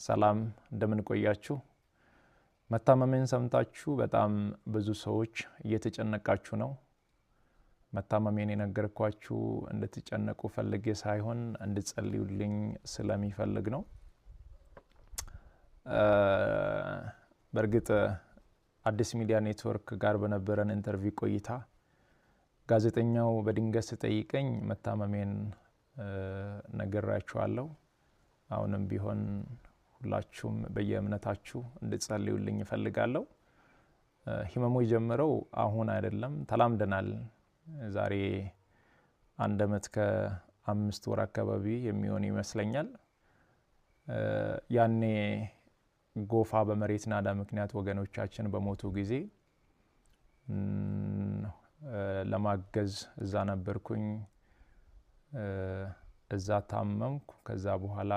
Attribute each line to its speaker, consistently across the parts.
Speaker 1: ሰላም እንደምን ቆያችሁ? መታመሜን ሰምታችሁ በጣም ብዙ ሰዎች እየተጨነቃችሁ ነው። መታመሜን የነገርኳችሁ እንድትጨነቁ ፈልጌ ሳይሆን እንድጸልዩልኝ ስለሚፈልግ ነው። በእርግጥ አዲስ ሚዲያ ኔትወርክ ጋር በነበረን interview ቆይታ ጋዜጠኛው በድንገት ሲጠይቀኝ መታመሜን ነግሬያችኋለሁ። አሁንም ቢሆን ሁላችሁም በየእምነታችሁ እንድጸልዩልኝ እፈልጋለሁ። ህመሙ የጀመረው አሁን አይደለም፣ ተላምደናል። ዛሬ 1 ዓመት ከ5 ወር አካባቢ የሚሆን ይመስለኛል። ያኔ ጎፋ በመሬት ናዳ ምክንያት ወገኖቻችን በሞቱ ጊዜ ለማገዝ እዛ ነበርኩኝ። እዛ ታመምኩ። ከዛ በኋላ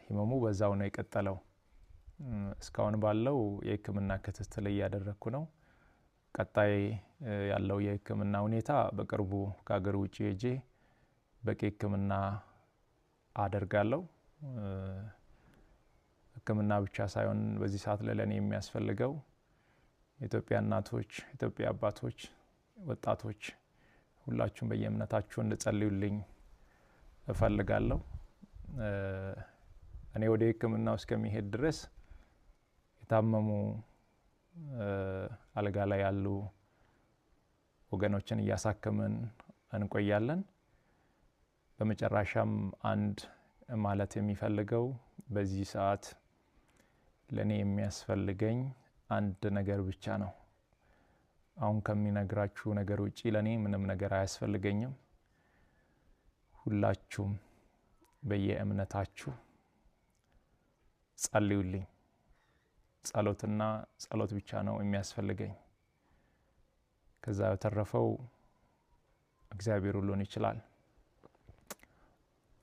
Speaker 1: ህመሙ በዛው ነው የቀጠለው። እስካሁን ባለው የህክምና ክትትል እያደረኩ ነው። ቀጣይ ያለው የህክምና ሁኔታ በቅርቡ ከሀገር ውጭ ሄጄ በቂ ህክምና አደርጋለሁ። ህክምና ብቻ ሳይሆን በዚህ ሰዓት ላይ ለኔ የሚያስፈልገው የኢትዮጵያ እናቶች፣ የኢትዮጵያ አባቶች፣ ወጣቶች ሁላችሁም በየእምነታችሁ እንድጸልዩልኝ እፈልጋለሁ። እኔ ወደ ህክምናው እስከሚሄድ ድረስ የታመሙ አልጋ ላይ ያሉ ወገኖችን እያሳከምን እንቆያለን። በመጨረሻም አንድ ማለት የሚፈልገው በዚህ ሰዓት ለኔ የሚያስፈልገኝ አንድ ነገር ብቻ ነው። አሁን ከሚነግራችሁ ነገር ውጪ ለኔ ምንም ነገር አያስፈልገኝም። ሁላችሁም በየእምነታችሁ ጸልዩልኝ። ጸሎትና ጸሎት ብቻ ነው የሚያስፈልገኝ። ከዛ በተረፈው እግዚአብሔር ሁሉን ይችላል።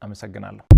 Speaker 1: አመሰግናለሁ።